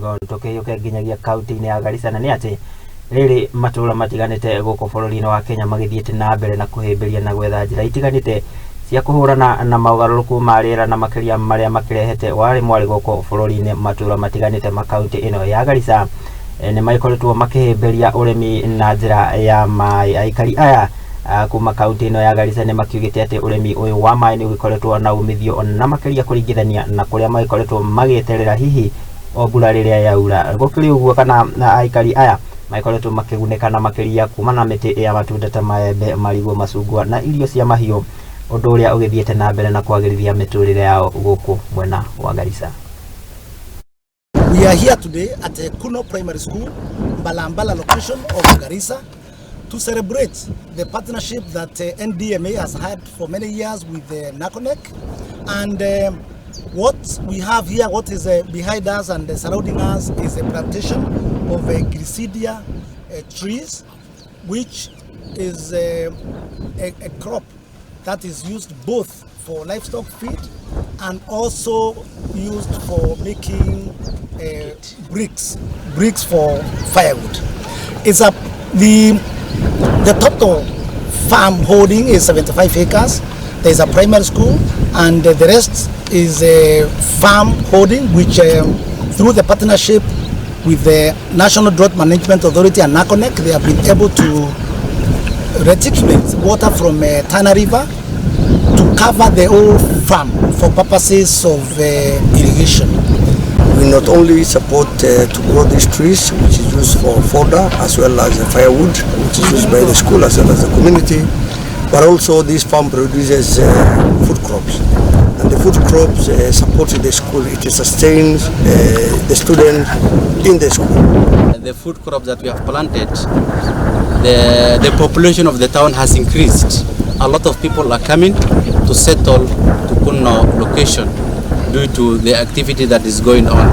Elgon. Tũkĩhiũke nginyagia kaunti-inĩ ya Garissa, na nĩ atĩ rĩrĩ matũra matiganĩte gũkũ bũrũri-inĩ wa Kenya magĩthiĩte na mbere na kũhĩmbĩria na gwetha njĩra itiganĩte cia kũhũrana na mogarũrũku ma rĩera, na makĩria marĩa makĩrehete warĩ mwarĩ gũkũ bũrũri-inĩ. Matũra matiganĩte ma kaunti ĩno ya Garissa nĩ magĩkoretwo makĩhĩmbĩria ũrĩmi na njĩra ya maĩ. Aikari aya kuma kaunti ĩno ya Garissa nĩ makiugĩte atĩ ũrĩmi ũyũ wa maĩ nĩ ũgĩkoretwo na umithio na makĩria kũringithania na kũrĩa magĩkoretwo magĩeterera hihi o mbura rĩrĩa yaura. Gũkĩrĩ ũguo, kana na aikari aya magĩkoretwo makĩgunĩka na makĩria kuma na mĩtĩ ya matunda ta maembe, marigũ, macungwa na irio cia mahiũ, ũndũ ũrĩa ũgĩthiĩte na mbere na kwagĩrithia mĩtũrĩre yao gũkũ mwena wa Garissa. We are here today at Kuno Primary School, Mbalambala location of Garissa, to celebrate the partnership that NDMA has had for many years with the NACONEK. And what we have here, what is behind us and surrounding us, is a plantation of Gliricidia trees, which is a crop that is used both for livestock feed and also used for making bricks for firewood. It's a the total farm holding is 75 acres. There is a primary school, and the rest is a farm holding, which through the partnership with the National Drought Management Authority and NACONEK, they have been able to reticulate water from Tana River to cover the whole farm for purposes of irrigation. We not only support to grow these trees, which is used for fodder as well as firewood, which is used by the school as well as the community, but also this farm produces food crops. And the food crops support the school. It sustains the students in the school. The food crops that we have planted, the population of the town has increased. A lot of people are coming to settle to Kuno location due to the activity that is going on.